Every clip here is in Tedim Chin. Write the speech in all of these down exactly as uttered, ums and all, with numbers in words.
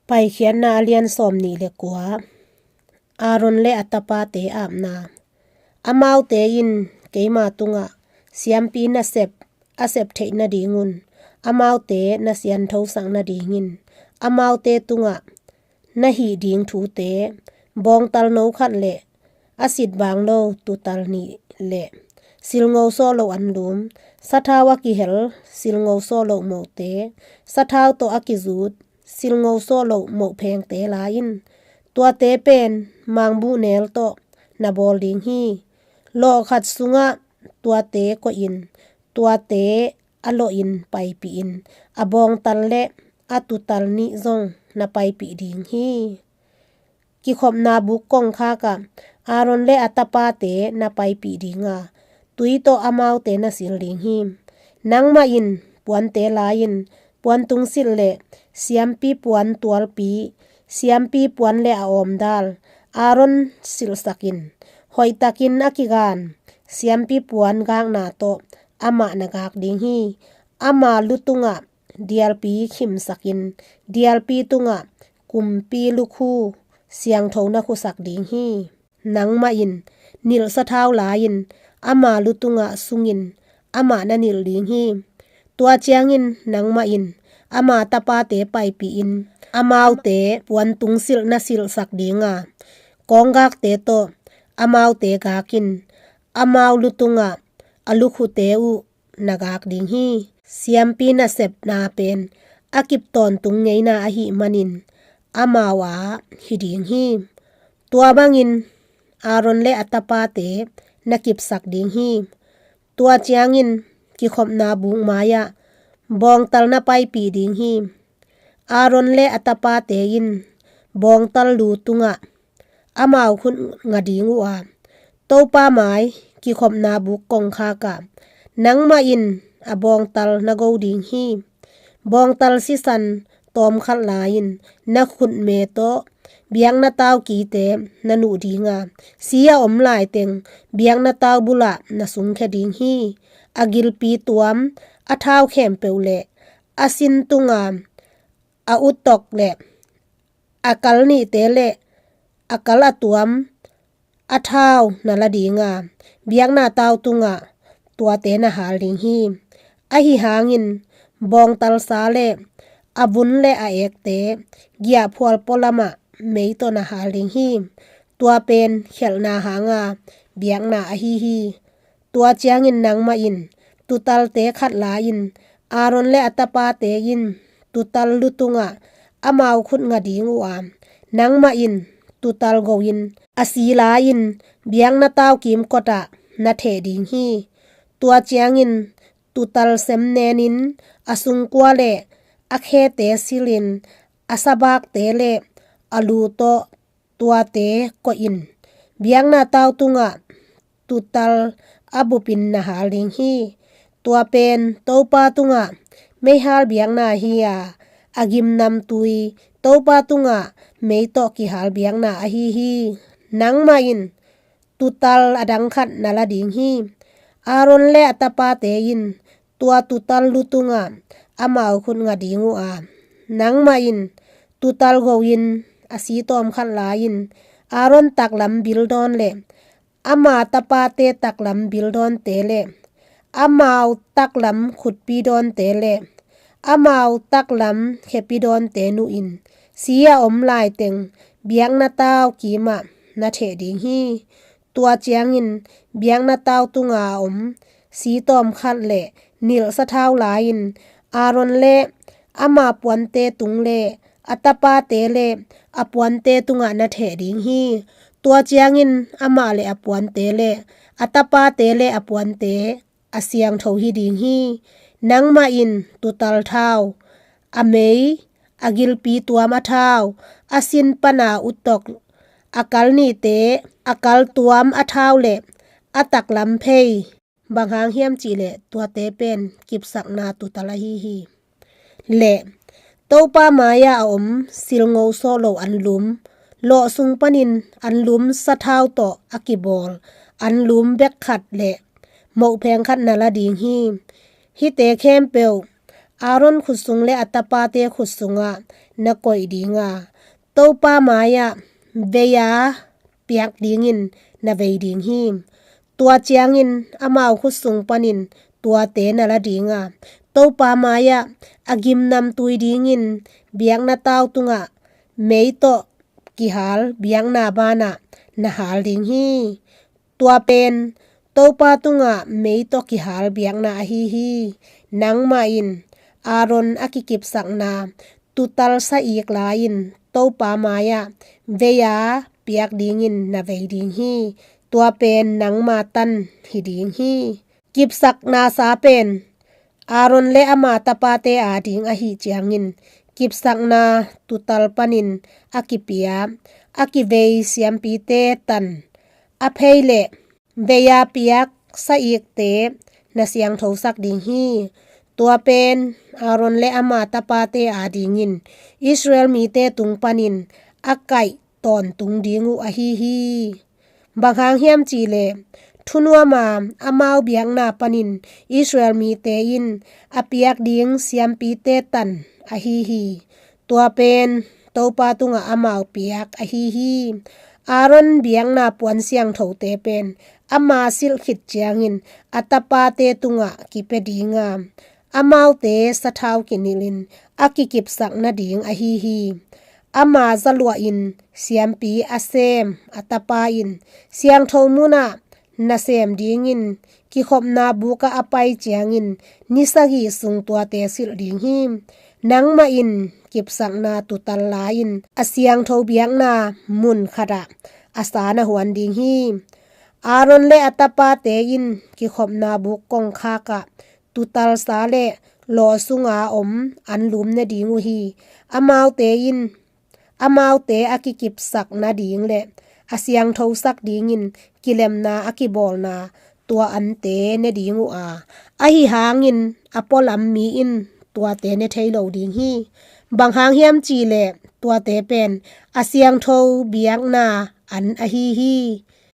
Paikhiatna a lian sawm nih le kua. Aaron le a tapate apna. Amaute in keima tungah siampi nasep a sep theih nadingun, amaute na sianthosak nadingin, amaute tungah na hih ding thute, bawngtal no khat le a sit bang lo tutal nih le silngo sawh lo anlum, sathau a kihel silngo sawh lo mote, sathau tawh a kizut silngo sawh lo moh phengte la in. Tuate pen mangbuh nel tawh na bawl ding hi. Lawh khat sungah tuate koihin, tuate a lawhin paipihin, a bawngtal le a tutal nih zong na paipih ding hi. Kikhopna buk kongkhakah Aaron le a tapate na paipih dinga, tui tawh amaute na sil ding hi. Nangmah in puante la-in, puan tungsilh le siampi puan tualpi, siampi puan le a awmdal Aaron silhsakin, hoihtakin a kigan siampi puan gakna tawh amah na gak ding hi. Ama lu tungah dialpi khimsakin, dialpi tungah kumpi lukhu siangtho na khusak ding hi. Nangmah in nilh sathau la-in, ama lu tungah sungin amah na nilh ding hi. Tua ciangin nangmah in ama tapate paipihin, amaute puan tungsilh na silhsak dinga, kawnggakte tawh amaute gakin, amau lu tungah a lukhute uh na gak ding hi. Siampi nasepna pen a kip tawntung ngeina ahih manin amau a hi ding hi. Tua bangin Aaron le a tapate na kipsak ding hi. Tua ciangin kikhopna buk mai-ah bawngtal na paipih ding hi. Aaron le a tapate in bawngtal lu tungah amau khut nga ding uh a, Topa mai kikhopna buk kongkhakah nangmah in a bawngtal na go ding hi. Bawngtal sisan tawmkhat la-in na khutme tawh biakna taukite na nuh dinga, si a om laiteng biakna tau bulah na sungkhia ding hi. A gilpi tuam a thau khempeuh le a sin tunga a uttawk le a kal nihte le a kal a tuam a thau na la dinga, biakna tau tungah tuate na hal ding hi. Ahi hangin bawngtal sa le a vun le a ekte giahphual pualamah mei tawh na hal ding hi. Tua pen khelhna hanga biakna ahi hi. Tua ciangin nangmah in tutalte khat la-in, Aaron le a tapate in tutal lu tungah amau khut nga ding uh a, nangmah in tutal go-in a si la-in biakna tau kimkotah na theh ding hi. Tua ciangin tutal sem nenin a sungkua le a khete silhin a sabakte le a lu tawh tuate koihin, biakna tau tungah tutal a bupin na hal ding hi. Tua pen Topa tungah meihal biakna hi a, a gimnamtui Topa tungah mei tawh kihal biakna ahi hi. Nangmah in tutal a dang khat na la ding hi. Aaron le a tapate in tua tutal lu tungah amau khut nga ding uh a, nangmah in tutal go-in a si tawmkhat la-in Aaron taklam bildawn le ama tapate taklam bildawnte le amau taklam khutpi dawnte le amau taklam khepi dawnte nuhin, si a om laiteng biakna tau kimah na theh ding hi. Tua ciangin biakna tau tunga a om si tawmkhat le nilh sathau la-in Aaron le ama puante tung le a tapate le a puante tungah na theh ding hi. Tua ciangin amah le a puante le a tapate le a puante a siangtho hi ding hi. Nangmah in tutal thau, a mei, a gilpi tuam a thau, a sin pana uttawk, a kal nihte a kal tuam a thau le a taklam phei, bang hang hiam cihleh tuate pen kipsakna tutal ahi hi. Le Topa mai-ah a om silngo sawh lo anlum, lawh sung panin anlum sathau tawh a kibawl anlum bek khat le mohpheng khat na la ding hi. Hihte khempeuh Aaron khutsung le a tapate khutsungah na koih ding a, Topa mai-ah vei-a piak dingin na vei ding hi. Tua ciangin amau khutsung panin tuate na la ding a, Topa mai-ah a gimnamtui dingin biakna tau tungah mei tawh kihal biakna banah na hal ding hi. Tua pen Topa tungah mei tawh kihal biakna ahi hi. Nangmah in Aaron a kikipsakna tutal sa-ik la-in Topa mai-ah vei-a piak dingin na vei ding hi. Tua pen nangma tan hi ding hi. Kipsakna sa pen Aaron le ama tapate ading ahih ciangin kipsakna tutal panin a kipia, a kivei siampite tan, a phei le vei-a piak sa-ikte na siangthosak ding hi. Tua pen Aaron le ama tapate adingin Israel mite tung panin a kaih tawntung ding uh ahi hi. Bang hang hiam cihleh thunuama amau biakna panin Israel mite in a piak ding siampite tan ahi hi. Tua pen Topa tungah amau piak ahi hi. Aaron biakna puan siangthote pen ama silh khit ciangin a tapate tungah kipia ding a, amaute sathau kinilhin a kikipsak nading ahi hi. Ama zaluahin siampi a sem a tapa in siangtho munah nasem dingin kikhopna bukah a pai ciangin ni sagih sung tuate silh ding hi. Nangmah in kipsakna tutal la-in a siangtho biakna mun khatah a sa na huan ding hi. Aaron le a tapate in kikhopna buk kongkhakah tutal sa le lawh sunga om anlum ne ding uh hi. Amaute in amaute a kikipsak nading le a siangthosak dingin kilemna a kibawlna tua ante ne ding uh a, ahi hangin a pualam mi in tuate ne thei lo ding hi. Bang hang hiam cihleh tuate pen a siangtho biakna an ahi hi.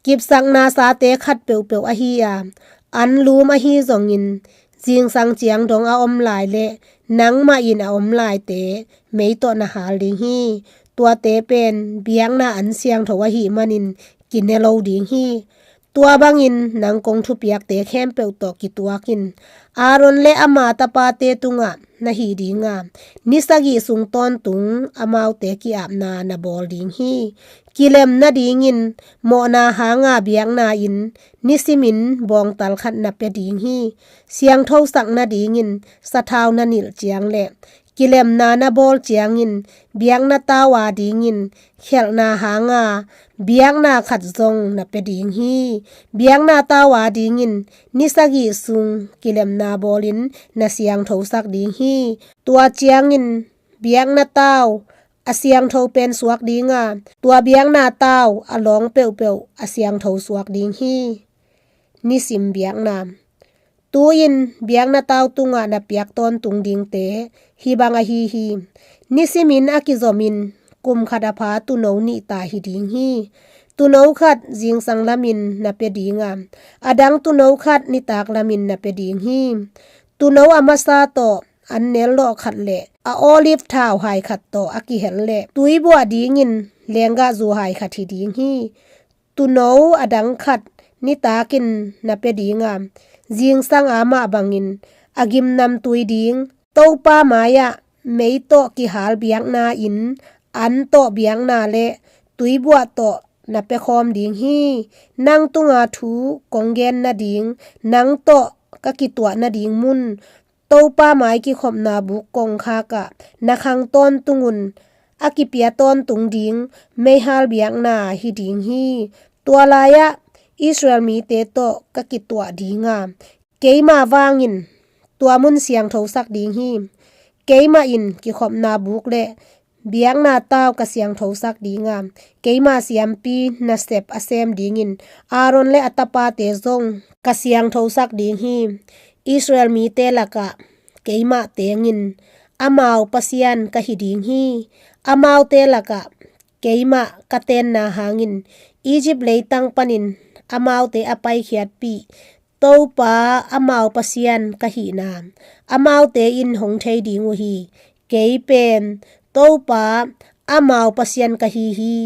Kipsakna sate khat peuhpeuh ahi a, anlum ahi zongin zingsang ciang dong a om lai le nangmah in a om laite mei tawh na hal ding hi. Tuate pen biakna an siangtho ahih manin kine lo ding hi. Tua bangin nang kong thupiakte khempeuh tawh kituakin Aaron le ama tapate tungah na hi ding a, ni sagih sung tawntung amaute ki-apna na bawl ding hi. Kilem nadingin mawhna hanga biakna in nisimin bawngtal khat na pia ding hi. Siangthosak nadingin sathau na nilh ciang le kilemna na bawl ciangin biakna tau a dingin khelhna hanga biakna khat zong na pia ding hi. Biakna tau a dingin ni sagih sung kilemna bawlin na siangthosak ding hi. Tua ciangin biakna tau a siangtho pen suak ding a, tua biakna tau a lawng peuhpeuh a siangtho suak ding hi. Nisim biakna. Tu-in biakna tau tungah na piak tawntung dingte hih bang ahi hi. Nisimin a kizomin kum khat a pha tuuno nih ta hi ding hi. Tuuno khat zingsang lamin na pia ding a, a dang tuuno khat nitak lamin na pia ding hi. Tuuno a masa tawh an nel lawh khat le a olive thau hai khat tawh a kihel le tuibuah dingin lenggahzu hai khat hi ding hi. Tuuno a dang khat nitakin na pia ding a, zingsang a mah bangin a gimnamtui ding, Topa mai-ah mei tawh kihal biakna in an tawh biakna le tuibuah tawh na pia khawm ding hi. Nang tunga thu kong gen nading, nang tawh ka kituah nading mun, Topa mai kikhopna buk kongkhakah na khang tawntung un, a kipia tawntung ding meihal biakna hi ding hi. Tua lai-ah Israel mite tawh ka kituah ding a, keima vangin tua mun siangthosak ding hi. Keimah in kikhopna buk le biakna tau ka siangthosak ding a, keima siampi nasep a sem dingin Aaron le a tapate zong ka siangthosak ding hi. Israel mite lakah keimah tengin amau Pasian ka hi ding hi. Amaute lakah keimah ka tenna hangin Egypt leitang panin amaute a paikhiatpih Topa amau Pasian ka hihna amaute in hong thei ding uh hi. Kei pen Topa amau Pasian ka hi hi.